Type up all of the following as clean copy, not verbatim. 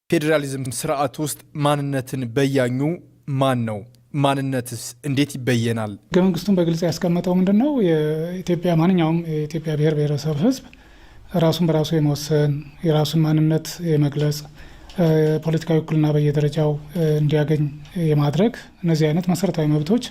ፌዴራሊዝም ስርዓት ውስጥ ማንነትን በያኙ ማን ነው? ማንነትስ እንዴት ይበየናል? ህገ መንግስቱን በግልጽ ያስቀመጠው ምንድን ነው? የኢትዮጵያ ማንኛውም የኢትዮጵያ ብሔር ብሔረሰብ ህዝብ ራሱን በራሱ የመወሰን፣ የራሱን ማንነት የመግለጽ፣ ፖለቲካዊ ውክልና በየደረጃው እንዲያገኝ የማድረግ እነዚህ አይነት መሰረታዊ መብቶች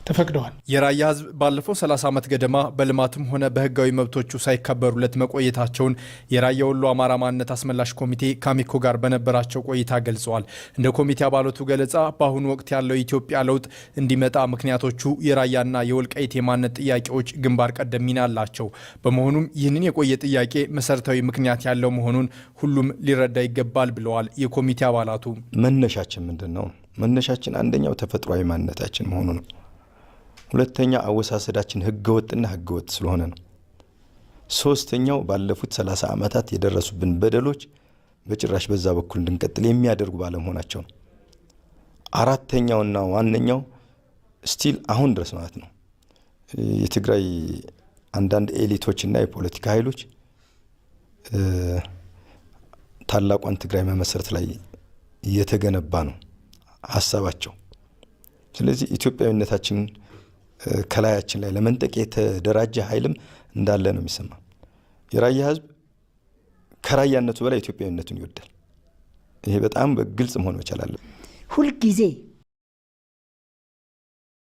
ተፈቅደዋል። የራያ ህዝብ ባለፈው 30 ዓመት ገደማ በልማትም ሆነ በህጋዊ መብቶቹ ሳይከበሩለት መቆየታቸውን የራያ ወሎ አማራ ማንነት አስመላሽ ኮሚቴ ከአሚኮ ጋር በነበራቸው ቆይታ ገልጸዋል። እንደ ኮሚቴ አባላቱ ገለጻ በአሁኑ ወቅት ያለው የኢትዮጵያ ለውጥ እንዲመጣ ምክንያቶቹ የራያና የወልቃይት የማንነት ጥያቄዎች ግንባር ቀደም ሚና አላቸው። በመሆኑም ይህንን የቆየ ጥያቄ መሰረታዊ ምክንያት ያለው መሆኑን ሁሉም ሊረዳ ይገባል ብለዋል የኮሚቴ አባላቱ። መነሻችን ምንድን ነው? መነሻችን አንደኛው ተፈጥሯዊ ማንነታችን መሆኑ ነው። ሁለተኛ አወሳሰዳችን ህገወጥና ህገወጥ ስለሆነ ነው። ሶስተኛው ባለፉት 30 ዓመታት የደረሱብን በደሎች በጭራሽ በዛ በኩል እንድንቀጥል የሚያደርጉ ባለመሆናቸው ነው። አራተኛውና ዋነኛው still አሁን ድረስ ማለት ነው የትግራይ አንዳንድ elite ኦችና የፖለቲካ ኃይሎች ታላቋን ትግራይ መመስረት ላይ እየተገነባ ነው ሀሳባቸው። ስለዚህ ኢትዮጵያዊነታችን ከላያችን ላይ ለመንጠቅ የተደራጀ ኃይልም እንዳለ ነው የሚሰማ። የራያ ህዝብ ከራያነቱ በላይ ኢትዮጵያዊነቱን ይወዳል። ይሄ በጣም በግልጽ መሆን መቻል አለ። ሁልጊዜ